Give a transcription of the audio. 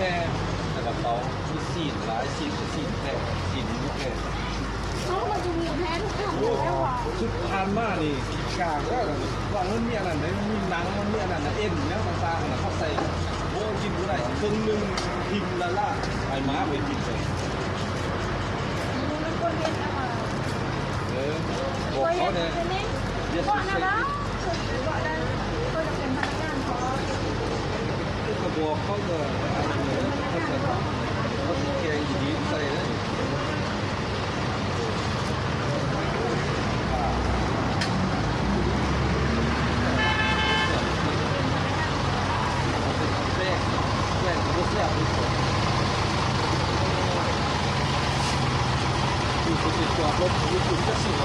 ແຕ່ວ່າເຂົາມີຊີ້ນຫຼາຍ ຊີ້ນກໍຊີ້ນແທ້ ຊີ້ນໝູແທ້. ເຮົາກໍຊິມີແທ້ທຸກຢ່າງແລ້ວວ່າ ຄືຜ່ານມານີ້ ກາງແລ້ວວ່າມັນມີອັນນັ້ນເດ້ ມັນມີໜັງ ມັນມີອັນນັ້ນນະ ເອັນຫຍັງຕ່າງໆນະ ເຂົາໃສ່ ໂອ້ຍ ກິນບໍ່ໄດ້ ເຄິ່ງໜຶ່ງ ຖິ້ມລະລາ ໃຫ້ໝາໄປກິນໄປ. ເອີ ບອກເຂົາແດ່ ເຮັດໃຫ້ ເພາະນັ້ນລະ ເພາະນັ້ນ ຂ້ອຍກໍເປັນພະນັກງານຂອງ ກໍບອກເຂົາ ກໍເຂົາຊິແກງດີໆໃສ່ເດ້. ແປ້ງ ແປ້ງກໍບໍ່ແຊບ ຢູ່ ຈອດລົດຢູ່ຈຸດຈັກຊິ